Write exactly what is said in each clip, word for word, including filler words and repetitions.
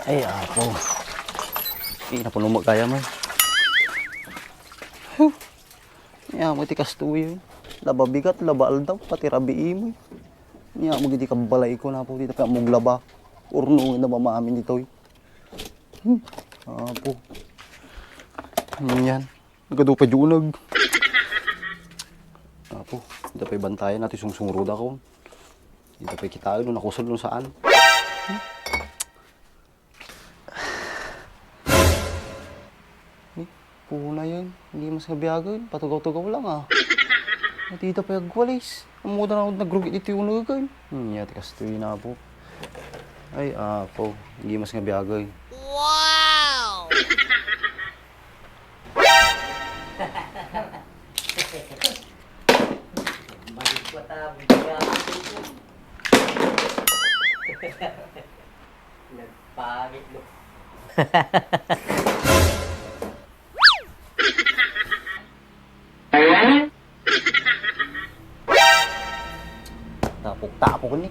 Ay, apo. Ay, napuno mo kaya man. Huh. Nia mo ti kastoy. Laba bigat, laba aldaw, pati rabii mo. Nia mo gidi kabalay ko na po dito kaya muglaba. Urno na mamamin dito. Hmm. Apo. Yan. Nagadu pa diunag. Apo, dita pay bantayan natin sungsungrud ako. Dita pay kitaen no nakusog no saan. Eh, puna yan. Hindi mas kabiyagan. Patugaw-tugaw lang ah. Matita pa yung agwalis. Ang muda na nagrugi dito yung unagan. Hmm, yati kastoy na po. Ay, apo. Hindi mas kabiyagan. Wow! Balik ko ta, bigla. Nagpangit, no? Tapok-tapok ni.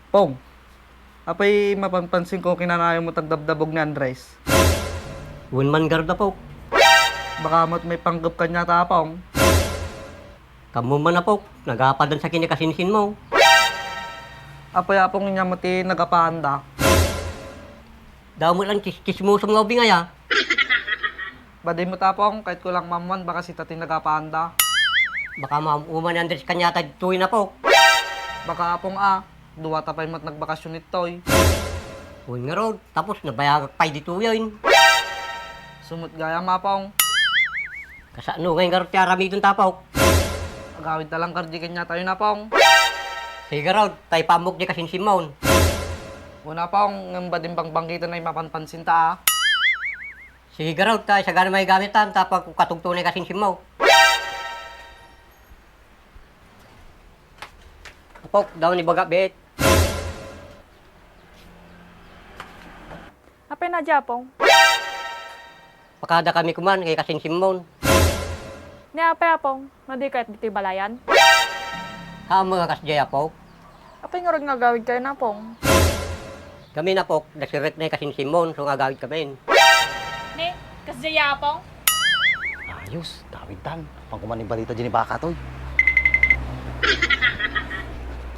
Pong, apay mapanpansin ko kinanayon mo tagdabdabog ni Andres. Wen man garud, Apok. Baka mo't may panggep kanya ta, Pong. Kammo man, Apok, nagapadan sa kinakasinsin mo. Apay, Apong, inya mo ti nagapaanda. Damo lang kis-, kismoso nga ubing aya. Badi mo ta, Apong, kahit ko lang mamuan, baka sita ti nagapaanda. Baka maam-uman ni Andres kanya ta ditoy, Apok. Baka, Apong, a, duwa ta pay met nagbakasyon ditoy. Wen ngarud, tapos nabayagak pay ditoyen. Sumut gayam, Apong. Kasano ngay ngarud ti aramiden ta, Apok? Agawid ta lang kardi kanya tayo na, Apong. Sige ngarud, ta ipammok di kasinsimon. Wen, Apong, ngem badin bangbangkiten ay mapanpansin ta, a. Sige ngarud, ta isagana may gamitan, ta pagkatugto na kasinsimmo. Apok, daw ni baga, bet. Apay na, Apong? Pakada kami kuman, kay kasinsimmon. Ni apay, Apong? Madi kayat ditoy balayan? Haan mo nga kasdiay, Apok. Apay ngarud nga agawid kayo, Apong? Kami, Apok, nasirek na kasinsimmon, so nga agawid kami. Ni, kasdiay, Apong? Ayos, gawid tan. Apang kuman ni balita dyan ni baka toy.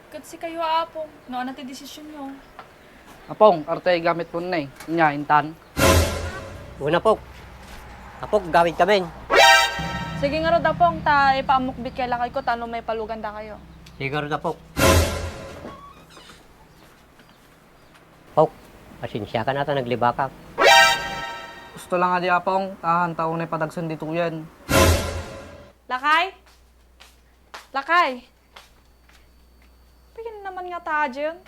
Ket sikayo, Apong, no, ano ti desisyon nyo? Apong, arte gamit mo na eh. Nya, intan. Una, Pok. Apok, gawid kami. Sige ngarud, Apong, ta ipaammok ditoy lakay ko, ta no maipalugan dakayo. Sige ngarud, Apok. Pok, pasensiakan ta naglibakak. Gusto lang adi, Apong, ta haan ta unay padagsen ditoyen. Lakay? Lakay? Pikin naman nga ta dyan?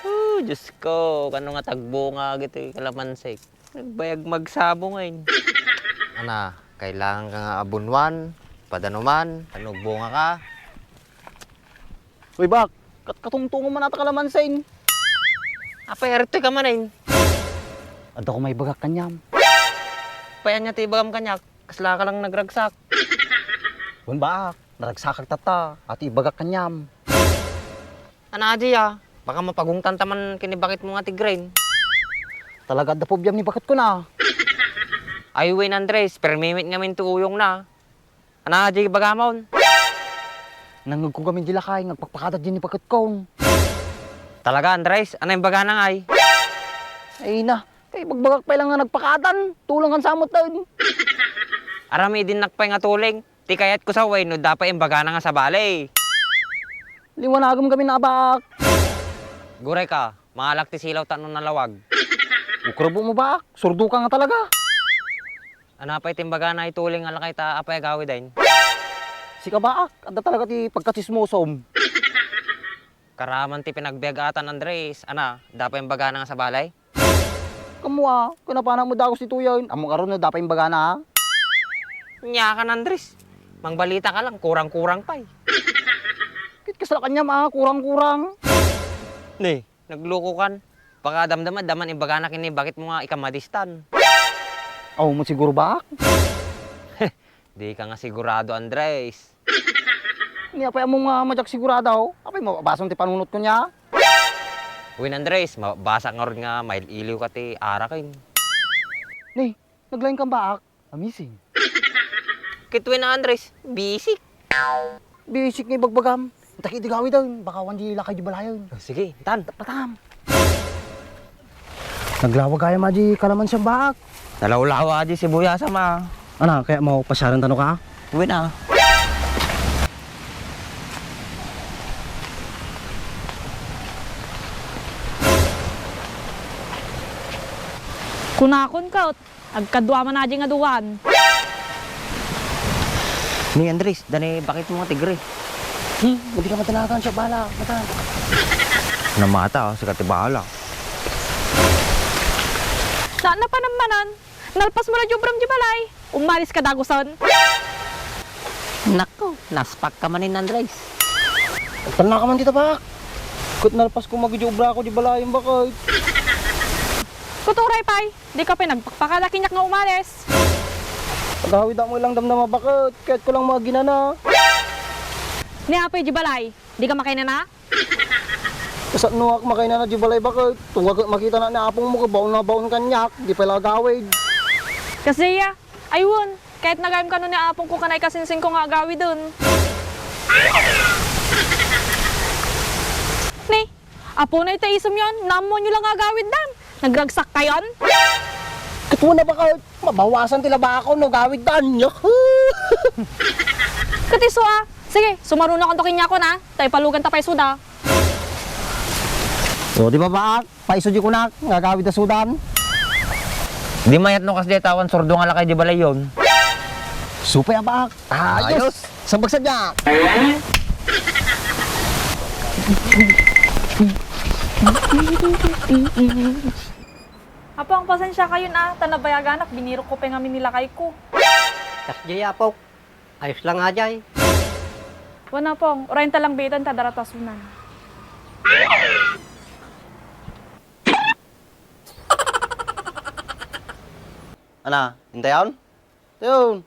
Oh, Diyos ko, kano nga tagbunga dagiti kalamansik? Nagbayag magsabo ngayon. Ana, kailangan ka nga abunwan, padanuman, ta no agbunga ka. Uy, Bak, kat-, katungtungan man ata kalamansin. Apay, arito ka man, eh. Adda ko maibagak kaniam. Apay, ania ti ibagam kaniak? Kasla ka lang nagragsak. Wen, Bak, naragsakak tatta, ati ibagak kaniam. Ana, adi, a. Baka mapagungtan ta man ken ni bakit mo nga ti grain. Talaga, adda pobiam ni bakit ko na. Ay, wen, Andres, permi met ngamin ti uyong na. Ana, adi, bagamon. Nangngeg ko ngamin di lakay, nga agpakpakada di ni bakit ko. Talaga, Andres? Ana imbagana ngay? Ay na, kay ibagbagak pay lang nga nagpakatan. Tulang kan samot taon. Aramidinnak pay nga tuling. Ti kayat ko sa way no dapay imbagana nga sabali. Liwanagem kami na, Bak. Guray ka, mangalak ti silaw ta no nalawag. Ukrabo mo, Bak. Surdo ka nga talaga. Ana pay ti imbagana ituling nga lakay ta apay agawiden? Sika, Bak, adda talaga ti pagkatsismosom. Karaman ti pinagbiag-atan, Andres. Ana, dapay imbagana nga sabali? Kammo a, ken napana mo dagus ditoyen. Ammok ngarud no dapay imbagana, a? Nia kan, Andres. Mangbalita ka lang, kurang-kurang pay. Ket kasla kaniam a, kurang-kurang. Ne, nagluko kan. Baka damdama, adda man imbagana ken ni bakit mo nga ikamadistan. Aw, mo siguro, Bak? Di ka nga sigurado, Andres. Ni apay ammom nga madiak sigurado? Apay mababasom ti panunot ko niya? Wen, Andres, mabasa ngarud nga mail-iliw ka ti araken. Ni, naglaing kan baak. Amazing. Ket wen, Andres, bisik. Bisik nga ibagbagam. Inta ket idi gawiden, baka awan di lakay di balayen. O, sige, intan. Patam. Naglawag gayam a di kalamansian baak. Nalawlawa a di sibuyasam a. Ana, kayatmo pasiaren tano ka? Wen a. Kunakon ket, agkadua man a di nga duan. Ni Andres, dani baketmo nga tigre. Hmm, dika matanagan siya, bala, mata. Namata, sika ti bala. Na, napanammanan, nalpasmo la di ubram di balay. Umalis ka dagusen. Nako, naspak ka manen, Andres. Agtanna ka man dita, baak. Ket nalpasko man idi ubrako di balayen, baket. Ket uray pay, dika pay nagpakpakada kaniak nga umalis. Agawidakmo lang damdama, baket. Kayatko lang maginana. Ni apay di balay, dika makainana? Kasanoak makainana di balay, baket. Tunggal ket makitana ni apongmo ket baon a baon kaniak, di pay la agawid. Kasiya, ay wen, kayatna gayam kano ni apongko ken ay kasinsinko nga agawiden. Ni, apona ita isumyon, naammoanyo la nga agawiddan. Nagragsak kayon? Ket wen a, baket, mabawasan ti labaakon no agawiddan. Yahoo! Ket isu a. Sige, sumarunokanto kaniakon a. Ta ipaluganta pay isuda. O, di ba, baak? Paisu di kunak, nga agawid a sudan. Di mayat no kasdiay ta awan surdo nga lakay di balayyon. Supay a baak. Ayos. Ayos. Sabagsa dia. Apong, pasensia kayon a, ta nabayaganak, binirokko pay ngamin ni lakayko. Kasdiay, apok. Ayos lang a jay. Wen, apong, urayenta lang biiten ta adda ratasunan. Ana, intayon? Tayon.